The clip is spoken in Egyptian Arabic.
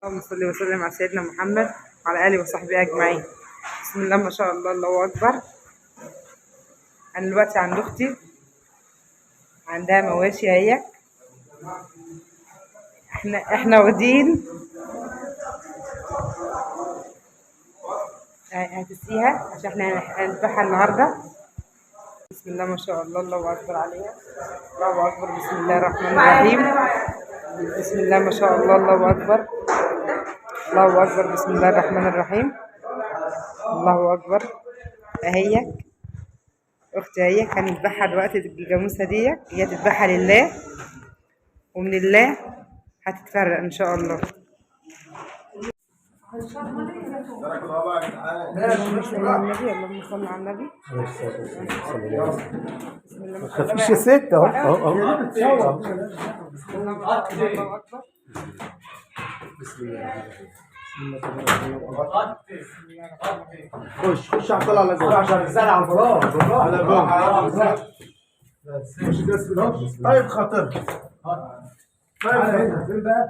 اللهم صل وسلم على سيدنا محمد وعلى اله وصحبه اجمعين. بسم الله ما شاء الله، الله اكبر. انا دلوقتي عند اختي، عندها مواشي اهي. احنا واخدين هتسقيها عشان احنا هنذبحها النهارده. بسم الله ما شاء الله، الله اكبر عليها، الله اكبر. بسم الله الرحمن الرحيم. بسم الله ما شاء الله، الله اكبر، الله اكبر. بسم الله الرحمن الرحيم، الله اكبر. اهي اختي اهي هنذبحها دلوقتي. الجاموسة دي هي تذبحها لله، ومن الله هتتفرق ان شاء الله. اللهم صل على النبي، اللهم صل على النبي. بسم الله ما شاء الله. مفيش يا ست، اهو اهو اهو. بسم الله ما شاء الله، الله اكبر. بسم الله الرحمن الرحيم. خش خش على طول، على جوه، عشان الزرع على البلاط. على جوه. طيب خاطر، طيب. فين بقى؟